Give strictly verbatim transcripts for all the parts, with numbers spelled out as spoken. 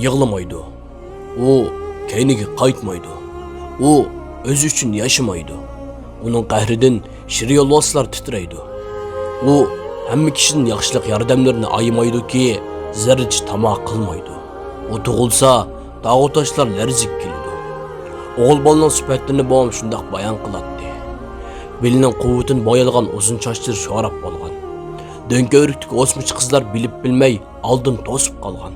يىغلىمايدۇ. ئۇ كەينىگە قايتمايدۇ. ئۇ ئۆزى ئۈچۈن ياشىمايدۇ. ئۇنىڭ قەھرىدىن شىر يولۋاسلار تىترەيدۇ. ئۇ ھەممە كىشىدىن ياخشىلىق ياردەملىرىنى ئايىمايدۇكى، زەررىچە تاما قىلمايدۇ. ئۇ تۇغۇلسا، تاغۇ تاشلار لەرزىگە كېلىدۇ. ئوغۇل بالىنىڭ سۈپەتلىرىنى بوۋام شۇنداق بايان قىلاتتى. بېلىنىڭ قۇۋۋىتىنى بايالىغان ئۇزۇن چاچلىرى شوراپ بولغان. دۆڭكۆۋرۈكتىكى ئوسمىچى قىزلار بىلىپ بىلمەي ئالدىن توسۇپ قالغان.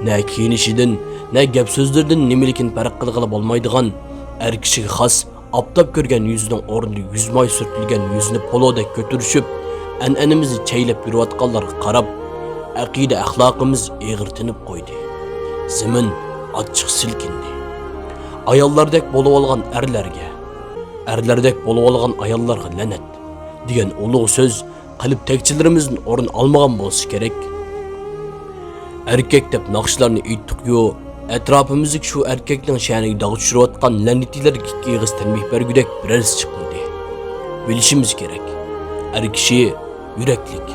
نە كىيىنىشىدىن، نە گەپ سۆزلىرىدىن نېمىلىكىنى پەرق قىلغىلى بولمايدىغان ئەر كىشىگە خاس ئاپتاپ كۆرگەن يۈزىنىڭ ئورنىدا يۈز ماي سۈرتۈلگەن يۈزىنى پولۇدەك كۆتۈرۈشۈپ، ئەنئەنىمىزنى چەيلەپ يۈرۈۋاتقانلارغا قاراپ، ئەقىدە-ئەخلاقىمىز ئېغىر تىنىپ قويدى. زېمىن ئاچچىق سىلكىندى. ئاياللاردەك بولۇۋالغان ئەرلەرگە، ئەرلەردەك بولۇۋالغان ئاياللارغا لەنەت دېگەن ئۇلۇغ سۆز قەلب تەكچىلىرىمىزدىن ئورۇن ئالمىغان بولسا كېرەك. ئەركەك دەپ ناخشىلارنى ئېيتتۇق-يۇ، ئەتراپىمىزدىكى شۇ ئەركەكنىڭ شەنىگە داغ چۈشۈرۈۋاتقان لەنىتىلەرگە ئىككى ئېغىز تەنبىھ بەرگۈدەك بىرەرسى چىقمىدى. بىلىشىمىز كېرەك، ئەر كىشى يۈرەكلىك،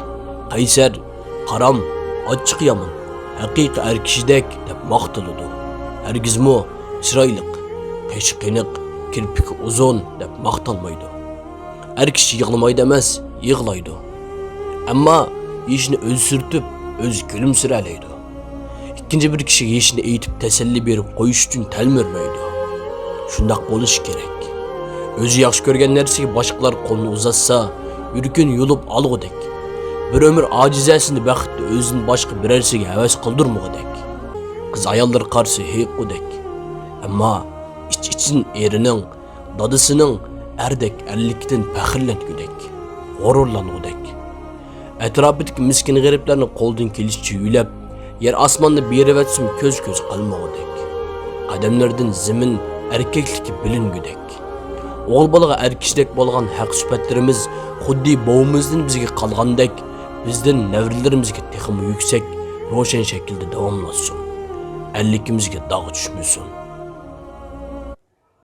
قەيسەر، قارام، ئاچچىقى يامان، ھەقىقىي ئەر كىشىدەك دەپ ماختىلىدۇ. ھەرگىزمۇ چىرايلىق، قېشى قېنىق، كىرپىكى ئۇزۇن دەپ ماختالمايدۇ. ئەر كىشى يىغلىمايدۇ ئەمەس، يىغلايدۇ. ئەمما يېشىنى ئۆزى سۈرتۈپ، ئۆزى كۈلۈمسىرەلەيدۇ. ئىككىنچى بىر كىشىگە يېشىنى ئېيتىپ تەسەللى بېرىپ قويۇش ئۈچۈن تەلمۈرمەيدۇ. شۇنداق بولۇشى كېرەك. ئۆزى ياخشى كۆرگەن نەرسىگە باشقىلار قولىنى ئۇزاتسا، يۈرىكىنى يۇلۇپ ئالغۇدەك. بىر ئۆمۈر ئاجىزەسىنى بەختتە ئۆزىدىن باشقا بىرەرسىگە ھەۋەس قىلدۇرمىغۇدەك. قىز ئاياللار قارىسى ھېيىققۇدەك. ئەمما ئىچ-ئىچىدىن ئېرىنىڭ، دادىسىنىڭ ئەردەك ئەرلىكىدىن پەخىرلەنگۈدەك، غۇرۇرلانغۇدەك. ئەتراپىدىكى مىسكىن غېرىبلەرنى قولىدىن كېلىشىچە يۆلەپ، يەر ئاسماننى بېرىۋەتسىمۇ كۆز-كۆز قالمىغۇدەك. قەدەملىرىدىن زېمىن ئەركەكلىكى بىلىنگۈدەك. ئوغۇل بالىغا ئەر كىشىدەك بولغان ھەق سۈپەتلىرىمىز خۇددى بوۋىمىزدىن بىزگە قالغاندەك، بىزدىن نەۋرىلىرىمىزگە تېخىمۇ يۈكسەك، روشەن شەكىلدە داۋاملاشسۇن. ئەرلىكىمىزگە داغ چۈشمىسۇن.